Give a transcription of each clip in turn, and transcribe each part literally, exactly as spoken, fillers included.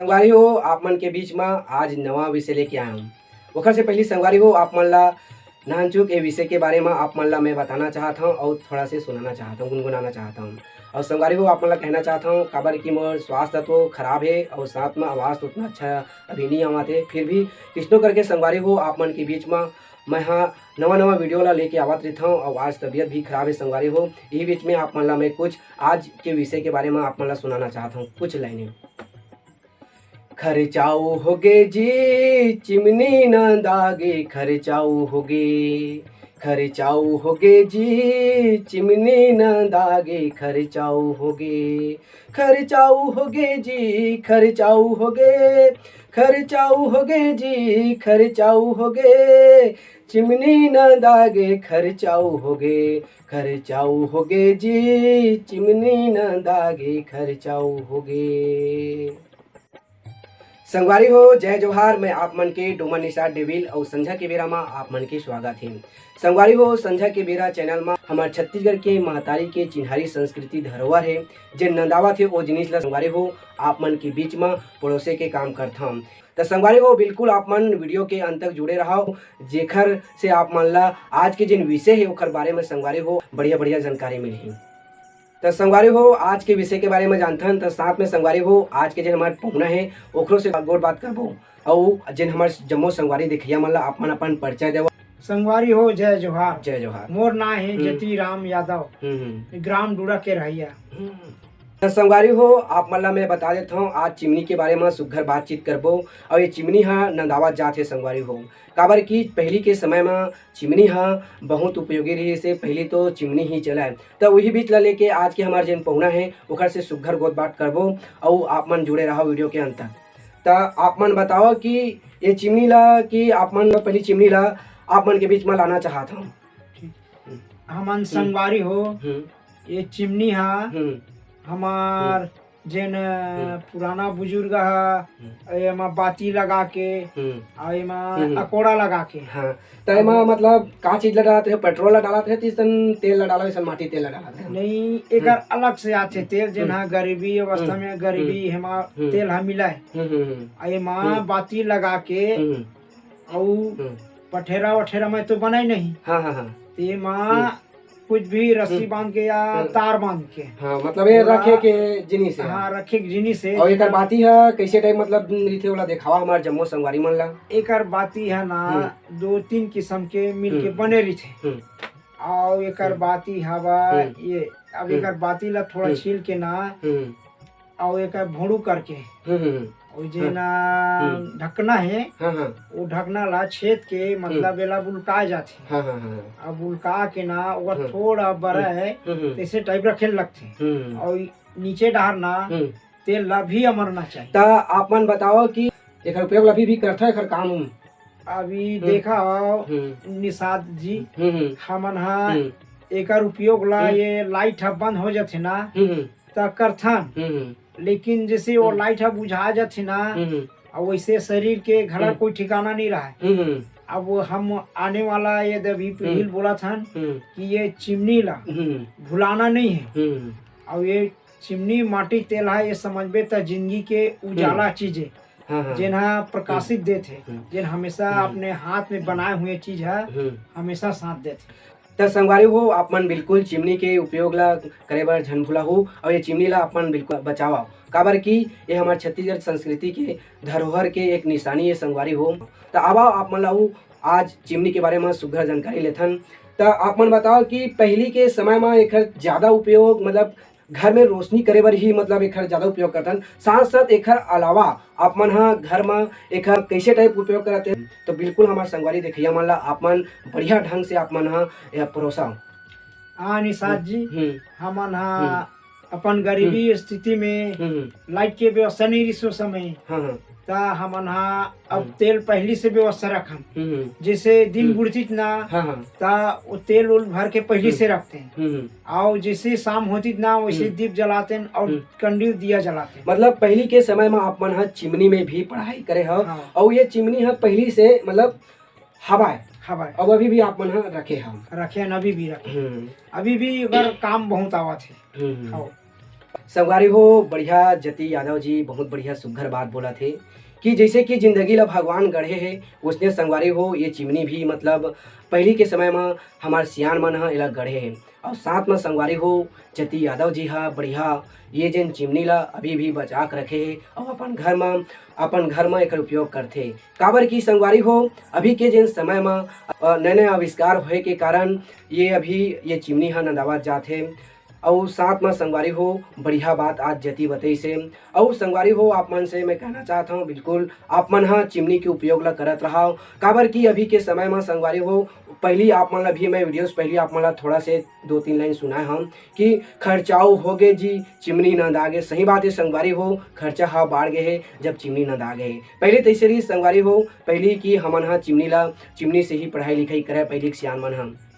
संगवारी हो, आप मन के बीच म आज नवा विषय लेके आए हूँ। ओखर से पहली संगवारी हो, आप मन ला नानचुक ए विषय के बारे म आप मन ला मैं बताना चाहत हूँ और थोड़ा से सुनाना चाहत हूँ, गुनगुनाना चाहत हूँ। और संगवारी हो, आप मन ला कहना चाहत हूँ, काबर कि मोर स्वास्थ्य तो खराब है और साथ में आवाज़ तो उतना अच्छा अभी नहीं आवत है, फिर भी किसनो करके संगवारी हो, आप मन के बीच म मैं हा नवा नवा वीडियो ला लेके आवत रहता हूँ। और आज तबीयत भी खराब है संगवारी हो, यही बीच में आप मन ला मैं कुछ आज के विषय के बारे में आप मन ला सुनाना चाहत हूँ कुछ लाइनें। खर्चाऊ होगे जी चिमनी नंदागे, खर्चाऊ होगे, खर्चाऊ होगे जी चिमनी नंदागे, खर्चाऊ होगे, खर्चाऊ होगे जी, खर्चाऊ होगे, खर्चाऊ होगे जी, खर्चाऊ होगे, चिमनी नंदागे, खर्चाऊ होगे, खर्चाऊ होगे जी, चिमनी नंदागे, खर्चाऊ होगे। संगवारी हो, जय जोहार। मैं आप मन के डोमन निषाद डेविल अउ संझा के बेरा म आप मन के स्वागत हे। संगवारी हो, संझा के बेरा चैनल म हमर छत्तीसगढ़ के महतारी के चिन्हारी संस्कृति धरोहर हे, जेन नंदावत हे ओ जिनिस ल संगवारी हो आप मन के बीच म परोसे के काम करथन। त संगवारी हो, बिल्कुल आप मन वीडियो के अंत तक जुड़े रहव, जेखर से आप मन ला आज के जेन विषय हे ओखर बारे म संगवारी हो बढ़िया बढ़िया जानकारी मिलही। त संगवारी हो, आज के विषय के बारे में जानथन, त साथ में संगवारी हो, आज के जेन हमारे पहुना हे, ओखरो से गोठ बात करबो। अउ जेन हमारे जम्मो संगवारी देखिया मन ला आप मन अपन परिचय देवो। संगवारी हो, जय जोहार। जय जोहार। मोर नाम हे हम्म। जति राम यादव, हम्म, हम्म। ग्राम डूड़ा के रहइया। हम्म। त संगवारी हो, आप मन ला मैं बता देत हूँ, आज चिमनी के बारे में सुग्घर बातचीत करबो। अउ ये चिमनी हा नंदावत जात हे संगवारी हो, काबर कि पहली के समय में चिमनी हा बहुत उपयोगी रहिस हे। पहली तो चिमनी ही चलाए, त वही बीच ला लेके आज के हमार जेन पहुना हे ओखर से सुग्घर गोठ बात करबो। अउ आप मन जुड़े रहा वीडियो के अंत तक। त आप मन बताओ कि ये चिमनी ला, कि आप मन पहली चिमनी ला आप मन के बीच में लाना चाहत हूँ। हमन संगवारी हो, हम्म। ये चिमनी हा हम्म। हमार हम्म। जेन हम्म। पुराना बुजुर्ग हा हम्म। एमा बाती लगा के हम्म। अउ एमा हम्म। अकोड़ा लगा के। हाँ, त एमा मतलब का चीज ला डालत रहे? पेट्रोल ला डालत रहे, तइसन तेल ला डालत, तइसन माटी तेल ला डालत रहे? नहीं, एकर हम्म। अलग से आथे तेल, जेन हम्म। हा गरीबी अवस्था हम्म। में गरीबी हम्म। हेमा हम्म। तेल हा मिलाए। हम्म, हम्म, हम्म। अउ एमा हम्म। बाती लगा के हम्म। अउ हम्म। पठेरा वठेरा में तो बनाई नहीं। हाँ, हाँ, हाँ। तेमा हम्म। कुछ भी रस्सी हम्म। बांध के या हम्म। तार बांध के। हाँ, मतलब ये ओला रखे के जिनिस हे। हाँ, रखे के जिनिस हे। अउ एकर बाती ह कइसे टाइप मतलब रहिथे, ओला देखावा हमार जम्मो संगवारी मन ला। एकर बाती ह ना हम्म। दो तीन किसम के मिल के हम्म। बने रहिथे। हम्म। अउ एकर हम्म। बाती हवा हम्म। ये, अब हम्म। एकर बाती ला थोड़ा हम्म। छील के ना हम्म। अउ एकर भोंड़ू करके हम्म, हम्म, हम्म। अउ जेन हाँ। हम्म। ढकना हे, हाँ, हाँ। वो ढकना ला छेद के, मतलब, हम्म। एला उल्काए जाथे। हाँ, हाँ, हाँ, हाँ। अब उल्का के ना, ओकर हम्म। थोड़ा बड़ा हम्म। हे, हम्म, हम्म। तइसे टाइप रखे लगथे। हम्म। अउ नीचे डहर ना, हम्म। तेल ला भी अमरना चाहिए। त आप मन बताओ कि एकर उपयोग ला अभी भी करथा, एकर काम? अभी हम्म। देखा हो, हम्म। निषाद जी, हम्म, हम्म। हमन हा हम्म। एकर उपयोग ला, हम्म। ये लाइट ह बंद हो जाथे ना, हम्म, हम्म। त करथन। हम्म, हम्म। लेकिन जैसे वो हम्म। लाइट ह बुझा जाथे ना, हम्म, हम्म। अउ वैसे शरीर के घला हम्म। कोई ठिकाना नहीं रहा है। हम्म, हम्म। अब वो हम आने वाला ये अभी पीढ़ी हम्म। ल बोलत हन हम्म। कि ये चिमनी ला हम्म। भुलाना नहीं है। हम्म। अउ ये चिमनी माटी तेल ह, ये समझबे त जिंदगी के उजाला हम्म। चीज है, हाँ, हाँ। जेन ह प्रकाशित हम्म। देत है, हम्म। जेन हमेशा हम्म। अपने हाथ में बनाए हुए चीज ह, हम्म। हमेशा साथ देत है। त संगवारी हो, आप मन बिल्कुल चिमनी के उपयोग ला करे बर झन भूला हो, अउ ये चिमनी ला आप मन बिल्कुल बचावा, काबर कि ये हमर छत्तीसगढ़ संस्कृति के धरोहर के एक निशानी है संगवारी हो। त आवा आप मन ला उ आज चिमनी के बारे में सुग्घर जानकारी लेथन। त आप मन बताओ कि पहली के समय में एकर ज्यादा उपयोग, मतलब घर में रोशनी करे बर ही, मतलब एकर ज्यादा उपयोग करथन, साथ साथ एकर अलावा आप मन ह घर में एकर कैसे टाइप उपयोग करत हे? तो बिल्कुल हमार संगवारी देखिया मन ला आप मन बढ़िया ढंग से आप मन ह यह परोसा। हाँ निषाद जी, हम्म। हमन ह हम्म। अपन गरीबी हम्म। स्थिति में हम्म। लाइट के व्यवस्था नहीं रिहिस ओ समय। हाँ, हाँ। त हमन ह अब हम्म। तेल पहली से व्यवस्था रखन। हम्म। जैसे दिन हम्म। बुड़तिस ना, हाँ, हाँ। त वो तेल उल भर के पहली हम्म। से रखते हैं। हम्म। अउ जैसे शाम होतिस ना, वैसे हम्म। दीप जलाते हैं अउ हम्म। कंडील दिया जलाते हैं। मतलब पहली के समय में आप मन ह चिमनी में भी पढ़ाई करे हो, हाँ। अउ ये चिमनी ह पहली से मतलब हवाए। हवाए। अब अभी भी आप मन ह रखे हव। रखे हैं, अभी भी रखे। हम्म। अभी भी ओकर काम बहुत आवत है। हम्म। हाँ। संगवारी हो, बढ़िया जति यादव जी बहुत बढ़िया सुघर बात बोलत हे कि जइसे कि जिंदगी ला भगवान गढ़े हे, उसने संगवारी हो ये चिमनी भी, मतलब, पहिली के समय म हमर सियान मन ह एला गढ़े हे। अउ साथ म संगवारी हो, जति यादव जी ह बढ़िया ये जेन चिमनी ला अभी भी बचा के रखे हे अउ अपन घर म, अपन घर म एकर उपयोग करथे। काबर कि संगवारी हो, अभी के जेन समय म, अ, नए-नए आविष्कार होए के कारण ये अभी ये चिमनी ह नंदावत जात हे। अउ साथ म संगवारी हो, बढ़िया बात आज जति बतइस हे। अउ संगवारी हो, आप मन से मैं कहना चाहत हौं, बिल्कुल आप मन ह चिमनी के उपयोग ल करत रहव, काबर कि अभी के समय म संगवारी हो, पहिली आप मन ल भी मैं वीडियोज़ पहिली आप मन ल थोड़ा से दो तीन लाइन सुनाए हौं कि खर्चाऊ हो गे जी, चिमनी नंदा गे। सही बात हे संगवारी हो, खर्चा ह बाढ़ गे हे जब चिमनी नंदा गे हे। पहिली तइसे रहिस संगवारी हो, पहिली कि हमन ह चिमनी ल, चिमनी से ही पढ़ाई लिखाई करय पहिली के सियान मन ह।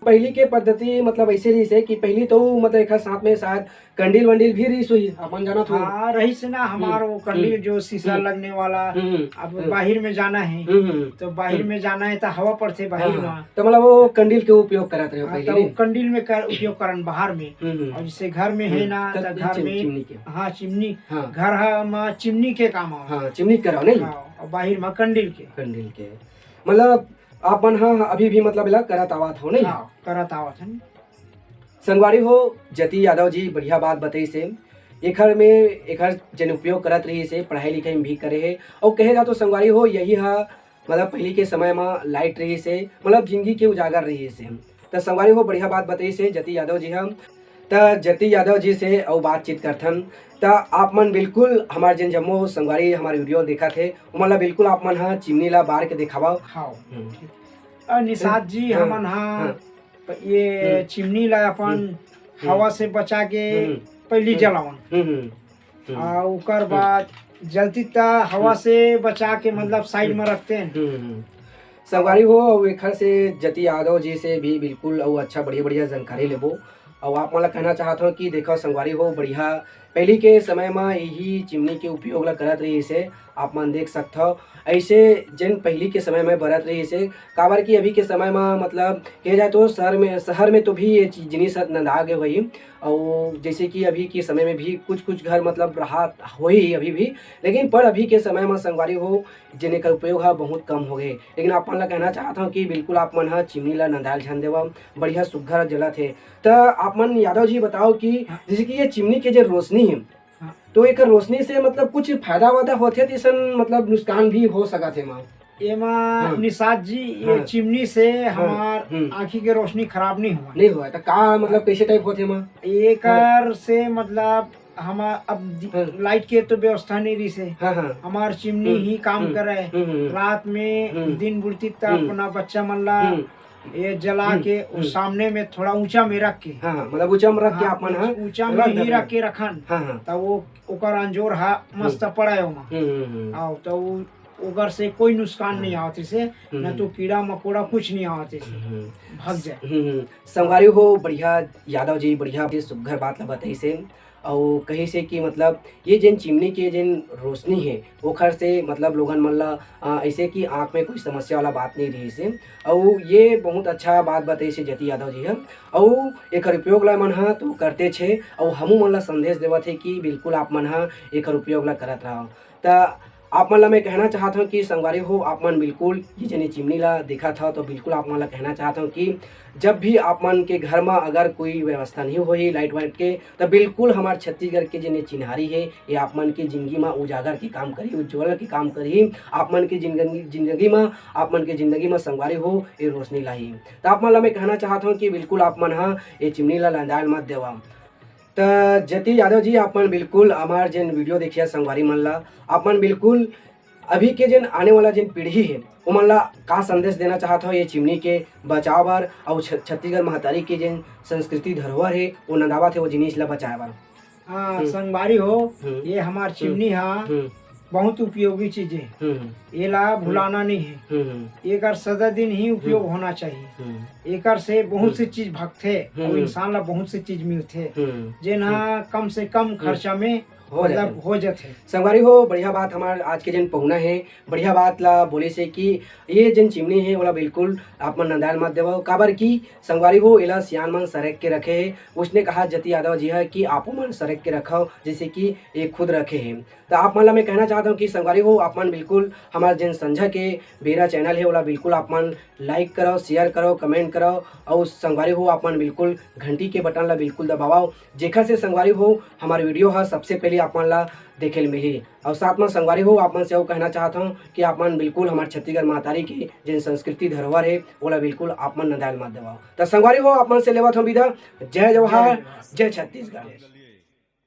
पहिली के पद्धति मतलब अइसे रहिस हे कि पहिली तो मतलब एखर साथ में शायद कंडील वंडील भी रहिस होही, अपन जानत हो। हाँ, रहिस ना, हमार हम्म, वो कंडील हम्म, जो शीशा हम्म, लगने वाला, हम्म, अब हम्म, बाहिर में जाना है, हम्म, हम्म, तो बाहिर हम्म, में जाना है तो हवा पड़थे बाहिर हाँ, हाँ। में। तो मतलब वो कंडील के उपयोग करत रहे हाँ, पहले तो नहीं? वो कंडील में कर, उपयोग करन बाहर में। हम्म, हम्म। और जैसे घर में है हम्म, ना, तो तो ये घर चिम-, में, चिमनी के। हाँ, चिमनी, हाँ। घर हा, मा चिमनी के काम आवे। हाँ, चिमनी करो नहीं? हाँ, और बाहिर मा कंडील के। कंडील के। मतलब आप मन ह अभी भी मतलब एला करत आवत हो नहीं? हाँ, करत आवत हन। संगवारी हो, जति यादव जी बढ़िया बात बतइस हे। एखर में, एखर जन उपयोग करत रहिस हे, पढ़ाई लिखाई में भी करे हे। अउ कहे जा तो संगवारी हो, यही ह मतलब पहिली के समय म लाइट रहिस हे, मतलब जिंदगी के उजागर रहिस हे। त संगवारी हो, बढ़िया बात बतइस हे जति यादव जी ह। त जति यादव जी से अउ बातचीत करथन। त आप मन बिल्कुल हमार जेन जम्मो संगवारी हमार वीडियो देखत हे, ओमन ला बिल्कुल आप मन ह चिमनी ला बार के देखावव। हाँ। हम्म। ठीक। अ, निषाद जी, हाँ, हमन ह हाँ। ये हम्म। चिमनी ला अपन हम्म। हवा से बचा के हम्म। पहिली हम्म। जलावन। हम्म, हम्म। हम्म। आ, ओकर हम्म। बाद जलती त हवा हम्म। से बचा के, हम्म। मतलब, साइड हम्म। में रखते हैं। हम्म, हम्म। संगवारी हो, अउ एखर से जति यादव जी से भी बिल्कुल अउ अच्छा बढ़िया-बढ़िया जानकारी लेबो। अउ आप मन ला कहना चाहत हौं कि देखो संगवारी हो, बढ़िया पहिली के समय म इही चिमनी के उपयोग ला करत रहिस हे, आप मन देख सकथव। अइसे जेन पहिली के समय म बरत रहिस हे, काबर कि अभी के समय म मतलब कहे जाए तो शहर में, शहर में तो भी ये चीज, जिनिस ह नंदा गे होही। अउ जइसे कि अभी के समय में भी कुछ-कुछ घर मतलब रहा होही अभी भी, लेकिन पर अभी के समय म संगवारी हो, जेन एकर उपयोग ह बहुत कम हो गे। लेकिन आप मन ला कहना चाहत हौं कि बिल्कुल आप मन ह चिमनी ला नंदाय ल झन देवव, बढ़िया सुघ्घर जलत हे। त आप मन यादव जी बताओ कि हाँ। जइसे कि ये चिमनी के जे रोशनी हे, हाँ। तो एकर रोशनी से मतलब कुछ फायदा वायदा होथे, तइसन मतलब नुकसान भी हो सकत हे एमा? एमा हाँ। निषाद जी, ये हाँ। चिमनी से हाँ। हमार हम्म। आँखी के रोशनी खराब नहीं होवय। नहीं होवय, त का मतलब कइसे टाइप होथे एमा? एकर हाँ। से मतलब हम अब दि-, हाँ। लाइट के तो व्यवस्था नहीं रहिस हे। हाँ, हाँ। हमार चिमनी हम्म, ही काम हम्म, करे। हम्म, हम्म। रात में हम्म। दिन बुड़ती त हम्म। अपना बच्चा मन ला हम्म। ये जला हम्म, के, वो हम्म। सामने में थोड़ा ऊंचा में रख के। हाँ, हाँ, मतलब ऊंचा में रख के हाँ, आप मन, हाँ, ऊंचा में रख ही देते। रख के रखन। हाँ, हाँ। त वो ओकर अंजोर हा मस्त हम्म। पड़े ओमा। हम्म, हम्म, हम्म। आओ, त वो, ओकर से कोई नुकसान नहीं हाँ। आवत इसे, हम्म, न तो हम्म। कीड़ा मकोड़ा कुछ नहीं आवत इसे। हम्म, हम्म। भाग जाए। हम्म, हम्म। संगवारी हो, बढ़िया यादव जी, बढ़िया सुघ्घर बात ला बताइस हे। अउ कहिस हे कि मतलब ये जेन चिमनी के जेन रोशनी हे, ओखर से मतलब लोगन मन ला, अ, अइसे कि आँख में कोई समस्या वाला बात नहीं रहिस हे। अउ ये बहुत अच्छा बात बताइस हे जति यादव जी ह। अउ एकर उपयोग ला मन ह तो करतेच हे, अउ हमू मन ला संदेश देवत हे कि बिल्कुल आप मन ह एकर उपयोग ला करत रहव। त आप मन ला मैं कहना चाहत हौं कि संगवारी हो, आप मन बिल्कुल ये जनी चिमनी ला देखत हव, तो बिल्कुल आप मन ला कहना चाहत हौं कि जब भी आप मन के घर म अगर कोई व्यवस्था नहीं होही लाइट वाइट के, त बिल्कुल हमार छत्तीसगढ़ के जेन ये चिन्हारी हे, ये आप मन के जिंदगी म उजागर के काम करही, उज्जवल के काम करही। आप मन के जिंदगी, जिंदगी म, आप मन के जिंदगी म संगवारी हो, ये रोशनी लाही। त आप मन ला मैं कहना चाहत हौं कि बिल्कुल आप मन ह ये चिमनी ला लंदाय ल मत देवा। त जति यादव जी, आप मन बिल्कुल हमार जेन वीडियो देखिया संगवारी मन ला, आप मन बिल्कुल अभी के जेन आने वाला जेन पीढ़ी हे, ओमन ला का संदेश देना चाहत हो ये चिमनी के बचाव बर, अउ छ-, छत्तीसगढ़ महतारी के जेन संस्कृति धरोहर हे, वो नंदावत हे, वो जिनिस ला बचाए बर? हाँ, हम्म। संगवारी हो, हम्म। ये हमार हम्म। चिमनी हा हम्म। बहुत उपयोगी चीज हे। हम्म। एला हम्म। भुलाना नहीं हे। हम्म। एकर सदा दिन ही उपयोग हम्म। होना चाहिए। हम्म। एकर से बहुत हम्म। सी चीज भगथे हम्म। अउ इंसान ला बहुत सी चीज मिलथे, हम्म। जेन हा हम्म। कम से कम हम्म। खर्चा में हो जाथे। संगवारी हो, बढ़िया बात हमार आज के जेन पहुना हे, बढ़िया बात ला बोलिस हे कि ये जेन चिमनी हे, ओला बिल्कुल आप मन नंदाय ल मत देवव, काबर कि संगवारी हो, एला सियान मन सरक के रखे हे। उसने कहा जति यादव जी ह कि आपो मन सरक के रखव, जैसे कि ये खुद रखे हे। त आप मन ला मैं कहना चाहत हूँ कि संगवारी हो, आप मन बिल्कुल हमार जेन संझा के बेरा चैनल हे, ओला बिल्कुल आप मन like करव, share करव, comment करव, अउ संगवारी हो, आप मन बिल्कुल घंटी के बटन ला बिल्कुल दबावव, जेखर से संगवारी हो, हमार video ह सबसे पहले आप मन ला देखे ल मिलही। अउ साथ म संगवारी हो, आप मन से अउ कहना चाहत हूँ कि आप मन बिल्कुल हमार छत्तीसगढ़ महतारी के जेन संस्कृति धरोहर हे, ओला बिल्कुल आप मन नंदाय ल मत देवव। त संगवारी हो, आप मन से लेवत हूँ विदा। जय जोहार, जय छत्तीसगढ़।